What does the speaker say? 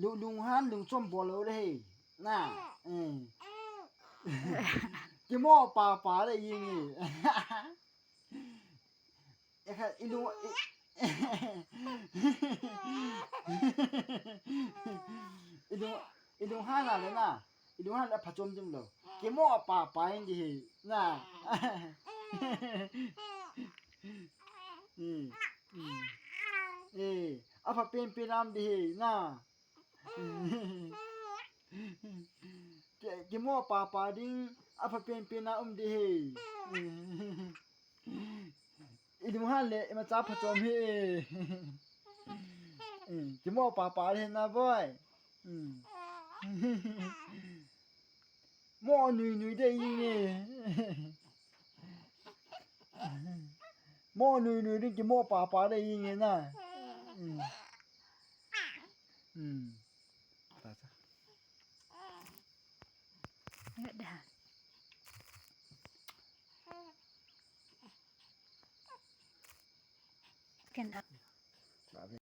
ລຸງ ລຸງຫານ ລຸງສົມບໍ່ເລີເດ້ນະ. ເອີ ກິນໝໍປາປາໄດ້ຍິງນີ້. ເອ ອີລຸງ ອີ ອີລຸງ ອີລຸງຫານນະເລີນະ. ອີລຸງຫານແລະຜະສົມຈິງເລີ ກິນໝໍປາປາເອງດີເຮນະ. ອືມ ອືມ ເອ ເອົາຜ້າເປັນເປັນນຳດີເຮນະ. ເກ ເກໝໍປາປາດິງ ອາພະເປັນເປັນນາອຸມດີເຮ. ອີດູຫັ້ນແຫຼະ ມາຈັບພະຈອມເຮ. ເກໝໍປາປາເຫັນນາບອຍ. ໝໍໜຸຍໜຸຍໄດ້ອີ່ເງ. ໝໍໜຸຍໜຸຍດິງ ເກໝໍປາປາໄດ້ອີ່ເງນາ. ອືມ ອືມ ໄປຊະ. ເອີດາ ກັນເອົາ.